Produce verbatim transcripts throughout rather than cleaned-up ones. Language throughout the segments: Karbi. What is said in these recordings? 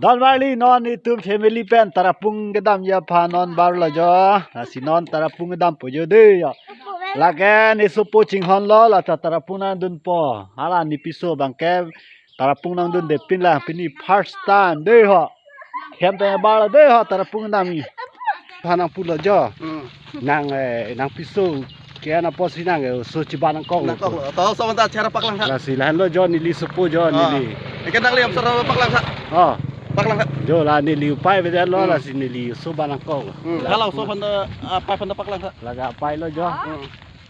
Don marli non itum family pen Tarapung kedamji aphan non barlo jo. Lasi non Tarapung kedampo jo dei jo. Lake ne sopo chinghonlo, la ta Tarapung nangdunpo. Hala ne piso abangke Tarapung nangdunde pin la pini first time dei ho. Hem pen barlo dei ho Tarapung kedamji. Aphan nangpulo jo. Hmm. Nang, eh, nang piso ke-en apotsi nang, eh, oso chiba nangkoklo. Nangkoklo. To oso manta chera paklang tha. Lasi lahenlo jo neli sopo jo. Ah. Neli. Eke nangli amsar paklang tha. Oh. Paklang tha. Jo la neli upai avedet lo. Hmm. Lasi neli oso ba nangkoklo. Hmm. La hala oso aphan ta, ah, apai aphan ta paklang tha. Laga apailo jo. Hmm.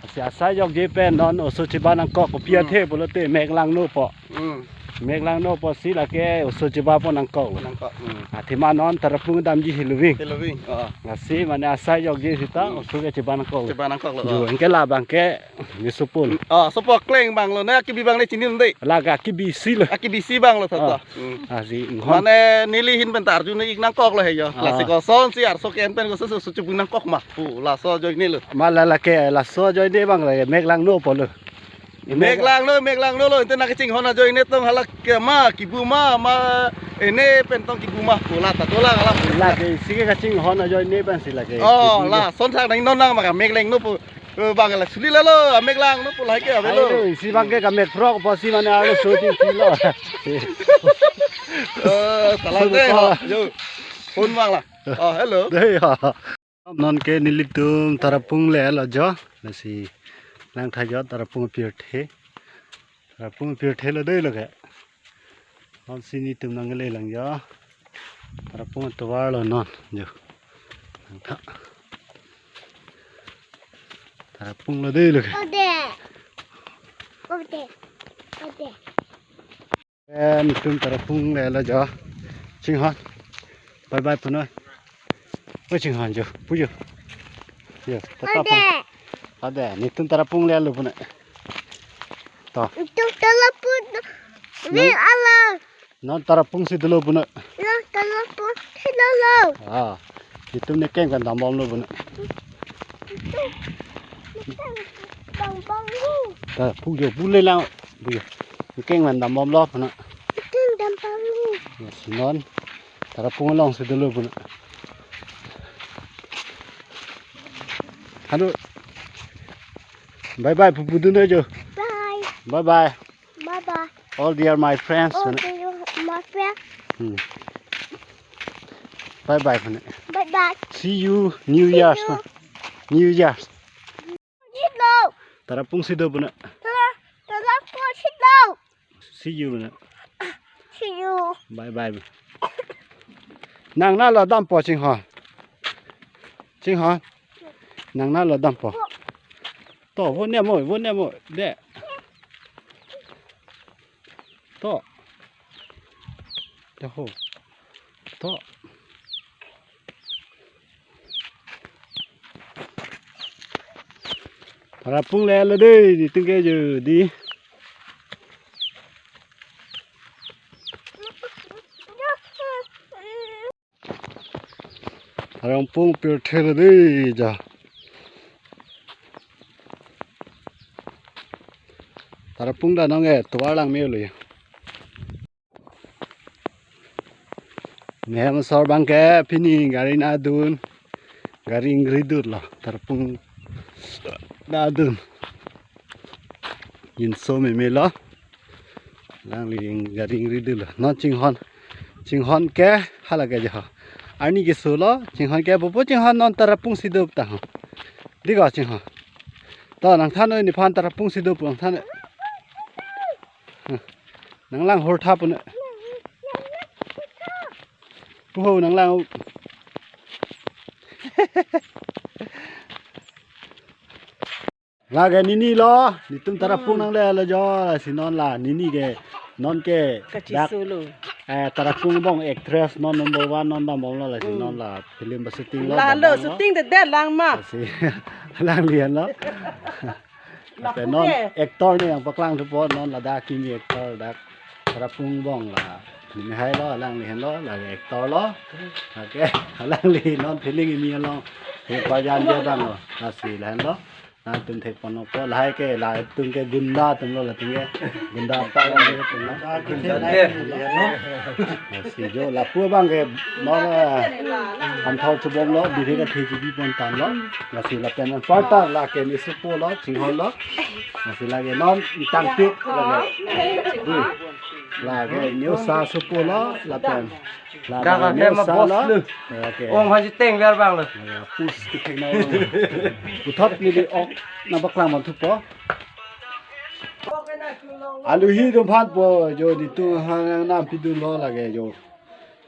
Lasi asai jokje pen non oso chiba nangkok kopi, hmm, athe pulote mek langnopo. Hmm. Mek langno apotsi lake oso chiba pon nangkoklo. Nangkok. Hmm. Athema non Tarapung damji heloving. Heloving. Oh. Lasi mane asai jokje sita, hmm, oso ke chiba nangkoklo. Chiba nangkoklo. Jo, oh, anke labang ke ne sopo. Oh, sopo akleng abanglo, ne akibi abang ne chinine dei. Laga akibi isi lo. Akibi isi abanglo tata. Oh. Hmm. Lasi inghon. Mane neli ahin pen ta arjune ik nangkoklo he jo. Ah. Lasi kosonsi arso ke-en pen koso oso chiba nangkok ma pu laso ajoine lo. Ma la lake laso ajoine abang lake mek langnopo lo. Mek langno, mek langno lo, ente nangkachinghon ajoine tong hala ke ma, kibu ma, ma ene pen tong kibu ma, pu la ta dolang hala. Lake isi ke kachinghon ajoine pensi lake. Oh, kibu la, son thak nang non nang maka mek langno pu, eh, abang la suli lalo, ah, mek langno pu la ke avelo. Ayo, isi abangke kamek phrok apotsi mane arlo shooting pilo. Eh, talang dei ho, jo. Phone abang la. Oh, hello. Dei ho. Non ke nelitum Tarapung le-etlo jo. Lasi lang tha jo Tarapung apirthe. Tarapung apirthe lo dei lo ke. Non si nelitum nanglelang jo. Tarapung atovar lo non jo. Lang tha. Tarapung lo dei lo ke. Ode. Ode. Ode. Eh, nelitum Tarapung le-etlo jo. Chinghon. Bye bye punoi. Oi chinghon jo. Pu jo. Jo, tata pun. Ade. Ade, nelitum Tarapung le-etlo punoi. To. Nelitum Tarapung. Non, ala. Non Tarapung si dolo punoi. Non Tarapung si dolo. Ah. Nelitum ne keng kan dambomlo punoi. Nelitum ne keng dambomlo. Ta pu jo, pu le lang. Pu jo. Keng van dambomlo punoi. Keng dambomlo. Lasi non Tarapung alongsi dolo punoi. Halo. Bye bye pu pudun jo. Bye. Bye bye. Bye bye. All dear my friends. All dear my friends. Hmm. Bye bye punoi. Bye bye. See you New Year's. See you. New Year's. Silo. Tarapung si do punoi. Tara, Tarapung si do. See you punoi. See you. Bye bye. Nang nalo dampo chinghon. Chinghon. Nang nalo dampo. To, vo ne mo, vo ne mo. De. To. De ho. To. Tarapung le-etlo dei, nelitum ke jo dei. Tarapung pirthe lo dei jo. Tarapung ta nonke tovar lang me lo jo. Nehem asor abangke pini gari nangdun. Gari ingri dun lo. Tarapung nangdun. Inso meme lo. Alangli gari ingri dun lo. Non chinghon. Chinghon ke hala ke jo. Arni keso lo. Chinghon ke pupo chinghon non Tarapung si do ta ho. Dei ko chinghon. To nangthan noi nephan Tarapung si do pu nangthan noi. Nanglang hor tha punoi. Puho nanglang. Lake nini lo, nelitum Tarapung, hmm, nangle-etlo jo, lasi non la, nini ke, non ke, dak, kachiso lo. Eh, Tarapung angbong actress, non number one, non dambomlo, lasi, hmm, non la, film ba shooting lo, la lo, dambomlo. Shooting de de lang ma. Lasi, alangli henlo. Lapu non ke actor ne nangpaklang thupo non ladak kimi actor dak Tarapung angbong la. Nini hai lo alangli henlo la actor lo. Okay, alangli non film kimi along. He pajan dia bang lo. Lasi la henlo. Atum thek ponpo, lahai ke, latum ke gunda atum lo, latum ke gunda apa lo, latum lo. Gunda deh. Si jo lapu abang ke non, eh, hamthor chubom lo, biri ke thek chibi pon tanglo. Lasi lapen parta lake ne supo lo, chinghon lo. Lasi lake non tangpik lake. Ui. Lake ne usa supo lo, lapen. Lapen Gak ne akhir ma usa bos lo. Lu. Oke. Ong haji teng biar bang lo. Ya, pus kethek na. Puthot neli ok nangpaklang mon thupo. Aluhi atum aphan po jo, netum ha nangnam pidun lo lake jo.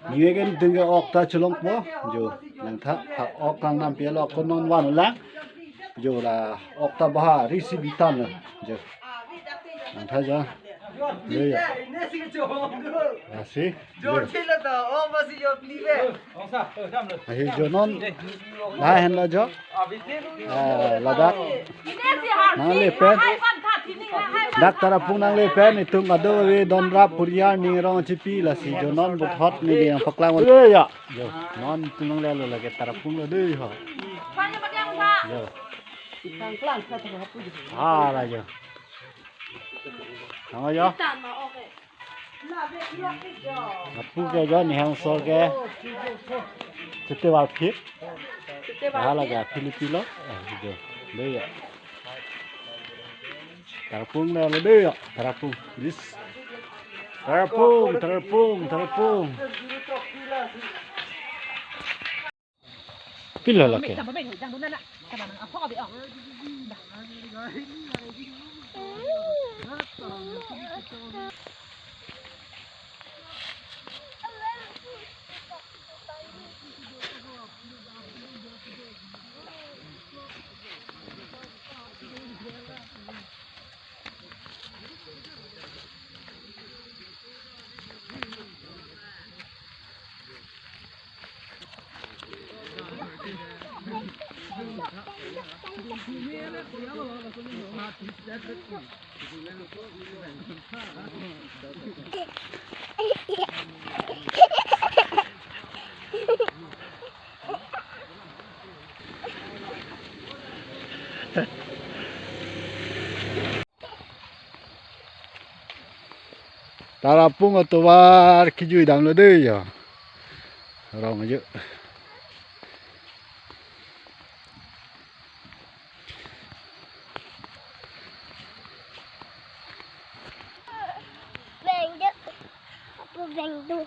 Neli ke netum ke ok ta cholongpo jo. Nangtha ha ok nangnam pi lo, ko non vanlang. Jo la ok ta baha risi bitan lo jo. Nangtha jo. Jo ya. Asi. Jo. Ahi jo non. Lahenlo jo. Eh, ladak. Nangle pen. Dak Tarapung nangle pen, netum kadokave don rap puriar ning rong chipi, lasi jo non puthot neli nangpaklang. Eh, ya. Jo, non netum nanglelo lake Tarapung lo dei ho. Jo. Ah, la jo. Nang jo. Lapu ke jo, ne hang sor ke. Chute war phit. Hala ke Philippi lo. Eh, jo. Dei ya. Tarapung na lo dei ya. Tarapung. This. Tarapung, Tarapung, Tarapung. Pilo lake. Tarapung atovar kejui damlo dei ya. Rong ajo. Beng jo. Apo beng tu.